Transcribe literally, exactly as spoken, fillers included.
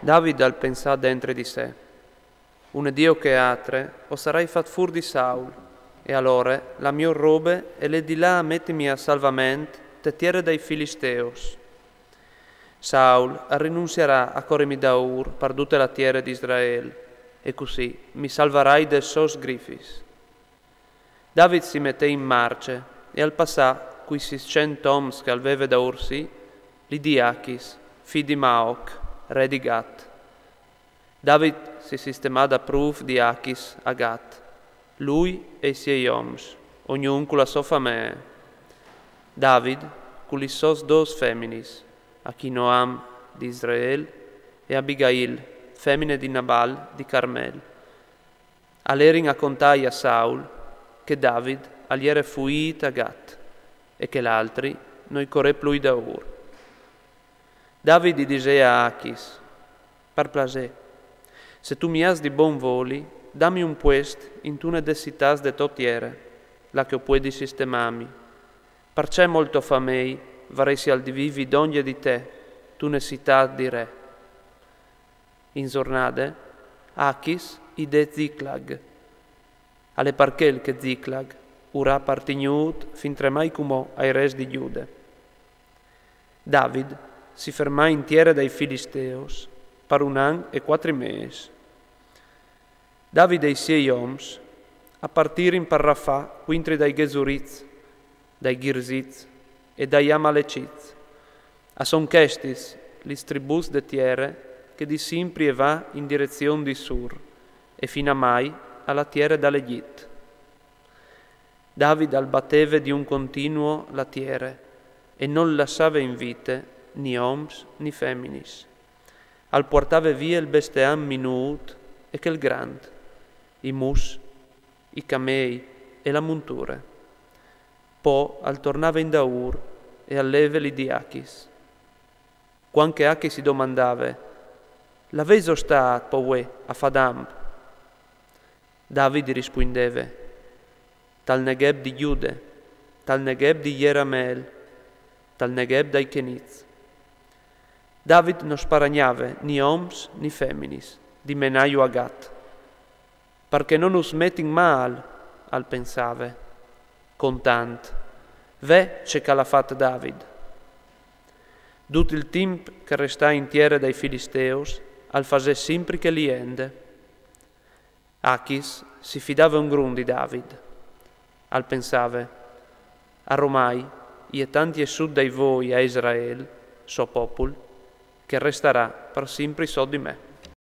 David al pensà dentri di se: Une dì o chê altre o sarai fat fûr di Saul, e alore la miôr robe e je di lâ a metimi a salvament te tiere dai Filisteus. Saul al rinunziarà a corimi daûr par dute la tiere di Israel, e cussì mi salvarai des sôs sgrifis. David si metè in marce e al passà cui sîscent oms che al veve daûr si, li di Achis, fi di Maoc, re di Gat. David si sistemà daprûf di Achis a Gat, lui e i siei oms, ognun cu la sô famee. David cu lis sôs dôs feminis, Achinoam di Israel e Abigail, femine di Nabal di Carmel. A lerin a contâi a Saul che David al jere fuît a Gat e che l'altri no i corè plui daûr. David i disè a Achis: Par plasê, se tu mi âs di bon voli, dami un puest intune des citâts de tô tiere, là che o puedi sistemâmi. Parcè molto famei varessial di vivi dongje di te, tune citât di re. In zornade, Achis i dè Ziclag. Al è par chel che Ziclag ur à apartignût fintremai cumò ai res di Gjude. David si fermà in tiere dai Filisteus par un an e cuatri mês. David e i siei oms a partirin par Rafà cuintri dai Ghezurits, dai Girzits e dai Amalecits. A son chestis lis tribûts de tiere che di simpri e va in direzion di Sûr e finamai a la tiere dal Egjit. David al bateve di un continuo la tiere e nol lassave in vite ni oms ni feminis. Al puartave vie il besteam minût e chel grant, i mus, i camei e la munture. Po al tornave indaûr e al leve li di Achis. Cuant che Achis i domandave: Là vêso stât po vuê a fâ damp? David i rispuindeve: Tal Negheb di Gjude, tal Negheb di Jerameel, tal Negheb dai Kenits. David no sparagnave ni oms ni feminis di menâju a Gat, parcè no nus metin mâl, al pensave. Contant, ve ce che al à fat David. Dut il timp che al restà in tiere dai Filisteus al fasè simpri chê liende. Achis si fidave un grum di David. Al pensave: Aromai i è tant jessût dai voi a Israel, so popul, che al restarà par simpri sot di me.